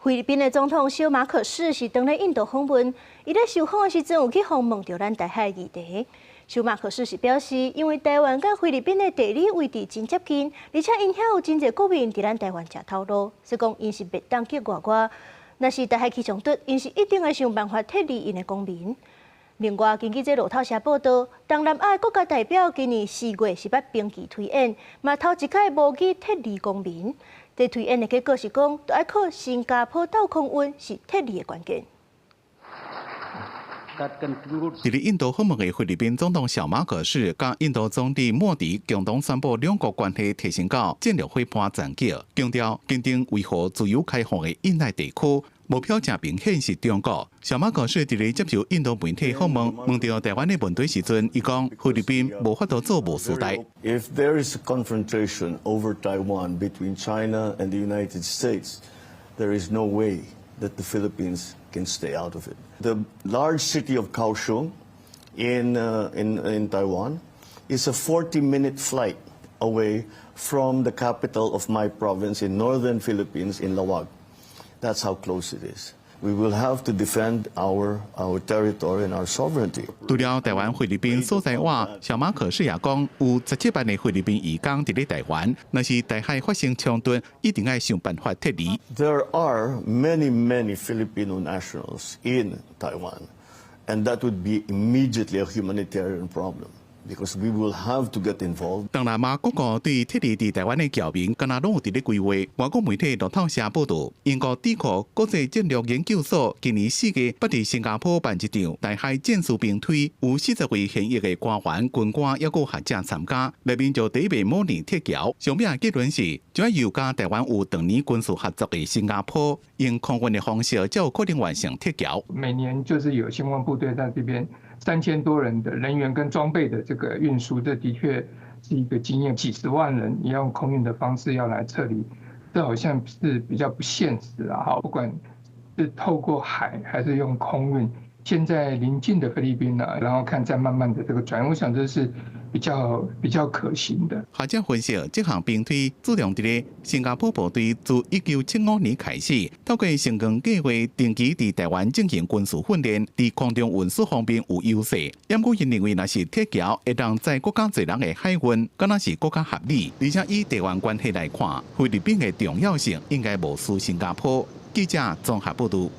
菲律賓的總統小馬可仕是當咧印度訪問，伊咧受訪的時陣有去訪問著咱台海議題。小馬可仕是表示，因為台灣佮菲律賓的地理位置真接近，而且𪜶遐有真濟國民佇咱台灣食頭路，所以講𪜶是袂當去外外。若是台海起衝突，𪜶是一定會想辦法撤離𪜶的公民。另外，根據這路透社報道，東南亞國家代表今年4月是捌兵棋推演，嘛頭一擺模擬撤離公民。這推演的結果是講，著愛靠新加坡鬥空運是撤離的關鍵。佇咧印度訪問的菲律賓總統小馬可仕，佮印度總理莫迪共同宣布兩國關係提升到戰略夥伴層級，強調堅定維護自由開放的印太地區，目標誠明顯是中國。小馬可仕佇咧接受印度媒體訪問，問著台灣的問題時陣，伊講菲律賓無法度做無事代。 If there is a confrontation over Taiwan between China and the United States, there is no way that the Philippines can stay out of it. The large city of Kaohsiung in Taiwan is a 40-minute flight away from the capital of my province in northern Philippines in Laoag. That's how close it is. We will have to defend our territory and our sovereignty. 除了台灣、菲律賓所在外，小馬可仕也講有17萬的菲律賓移工佇咧台灣，若是台海發生衝突，一定愛想辦法撤離。 There are many, many Filipino nationals in Taiwan, and that would be immediately a humanitarian problem, because we will have to get involved. 東南亞各國對撤離佇台灣的僑民，敢若攏有佇咧規劃。外國媒體路透社報道，英國智庫國際戰略研究所今年4月捌佇新加坡辦一場台海戰事兵推，有40位現役的官員、軍官抑閣學者參加，內面就第一擺模擬撤僑。上尾結論是，只要由佮台灣有長年軍事合作的新加坡，用空運的方式，才有可能完成撤僑。每年就是有相關部隊在這邊3000多人的人員跟裝備的這個運輸，這的確是一個經驗。幾十萬人，你要用空運的方式要來撤離，這好像是比較不現實啊！哈，不管是透過海還是用空運，現在鄰近的菲律賓呢，然後看再慢慢的這個轉，我想這是比較可行的。學者分析，這項兵推注重佇咧新加坡部隊自1975年開始，透過星光計畫定期佇台灣進行軍事訓練，佇空中運輸方面有優勢。毋過𪜶認為，若是撤僑會當載閣較濟人的海運，敢若是閣較合理。而且以地緣關係來看，菲律賓的重要性應該無輸新加坡。記者綜合報道。